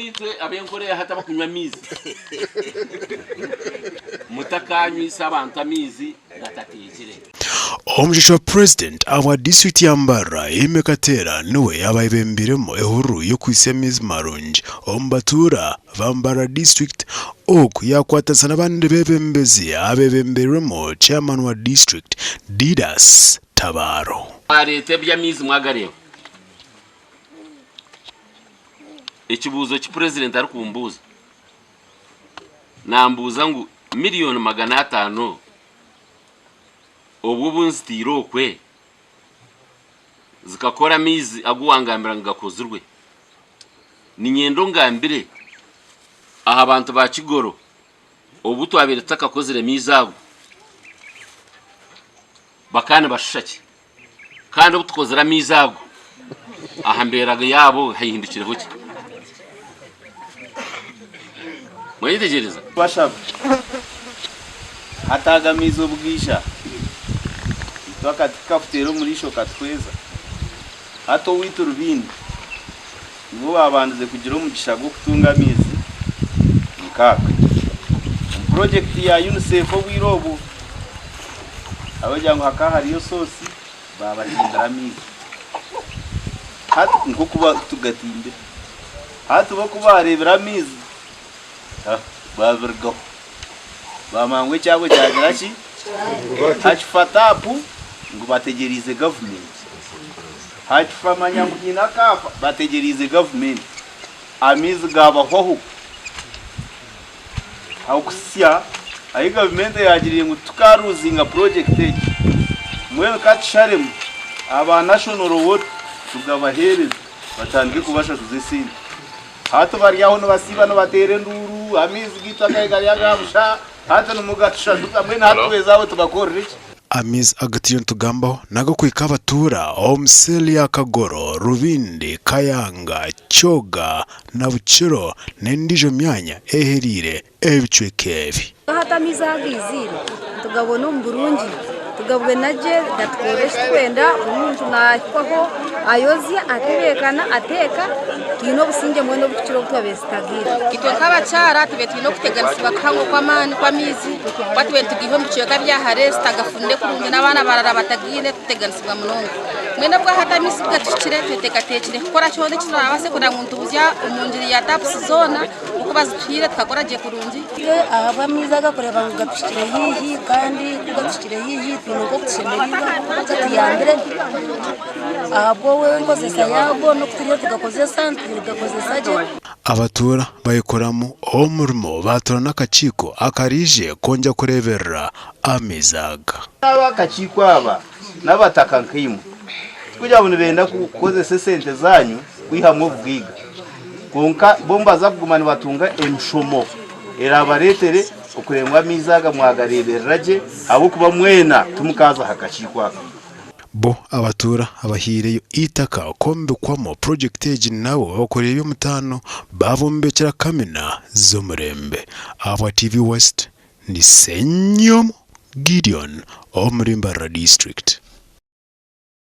Itwe ab'enkora eya hati abakunywa amaizi, mutakanyweisa abantu amaizi gatateekire. Omushusha wa Purezidenti ahabwa disiturikiti ya Mbarara, Aime Kateera niwe yaaba ayebembeiremu ehururu y'okuhitsya amaizi marungi omu batuura ba Mbarara disiturikiti. Ogu yaakwatanisa n'abandi beebembezi abeebembeirwemu Chairman wa disiturikiti, Didas Tabaro. Mwareeta eby'amaizi mwagareeba. Ekibuuzo ki Purezidenti arikumbuuza, nambuuza ngu miriyoni 500 obwo obu nziteire okwe zikakora amaizi agu wangambira ngu gakozirwe, niinyenda ongambire aha bantu ba Kigoro obu twabaire tutakakozire maizi ago bakaba nibashusha ki? Kandi obu tukozire amaizi ago aha mbeera yaabo hahindukireho ki? Mwayetegyereza? Bashaba hataaga amaizi obugaija, itwe akati kukakuteera omu riisho katuhweza. Hati owaitu Rubindi nibo baabandize kugira omugisha gw'okutunga amaizi nk'aga. Omu purogyekiti ya UNICEF obwire obwo, abagira ngu hakaba hariyo soosi baabatimbira amaizi. Hati nk'oku tugatimbire. Hati bo ku baareebire amaizi, baabirugaho. Baamanya ngu ekyabo kyagira ki? Hakifa taapu ngu bategyereize gavumenti. Hakifa manya ngu haine akaafa bategyereize gavumenti. Amaizi gaabahwaho. Okuhitsya ahi gavumenti yaagiriire ngu tukaaruuzinga purogyekiti egi, mbwenu ka tusharemu aba National Water tugabaheereze batandike kubashashuza esente. Hati bari aho nibasiiba nibateera enduuru, amaizi gaitu agabaire gari aga busha, hati nimugatushajuza, mbwenu hati tweze abo tubakorere ki? Amaizi agu turiyo nitugambaho n'ag'okuhika abatuura omu seeri ya Kagoro, Rubindi, Kayanga, Kyoga na Bukiro n'endiijo myanya ehereire ebicweka ebi. Hati amaizi aha gaiziire nitugabona omu burungi, tugabwena gye gatukorera eki turikwenda, buri muntu naahikwaho ayozya, atebeekana, ateeka, twine obusingye mbwenu oburikukira obu twabaire tutagaine. Itwe nk'abakyara tubaire twine okuteganisibwa kuhango kw'amaani kw'amaizi kuba tubaire nitugaiha omu bicweka bya hare zitagafunire kurungi n'abaana barara batagaine tuteganisibwa munonga. Mbwenu obwa hati amaizi ku gatuhikire tweteekateekire kukora kyona eki turaabaase kureeba ngu nitubuzya omu ngiri ya tapusi zoona. Oku bazituhaire tukakora gye kurungi. Ahabw'amaizi aga kureeba ngu gatuhikire haihi kandi ku gatuhikire haihi twine nk'oku tushemereirwe gatuyambire ahabw'enkozesa yaago n'oku turiyo nitugakozesa nitugakozesa gye. Abatuura bayekoramu omurimo baatoora n'akakiiko akaraije kwongyera kureeberera amaizi aga. Ab'akakiiko aba n'abataka nkaimwe, tikugira ngu nibenda kukozesa esente zaanyu kwihamu obugaiga. Kwonka bo nibaza kuguma nibatunga emishomo eraabareetere okureeba ngu amaizi aga mwagareeberera gye ahabw'okuba mwena timukaaza aha kakiiko aka. Bo abatuura abahaireyo eitaka kwombekwamu purogyekiti egi nabo babakoreire eby'omutaano baabombekyera kamina z'omurembe. Ahabwa TV West, ndi Ssenyomo Gideon omuri Mbarara District.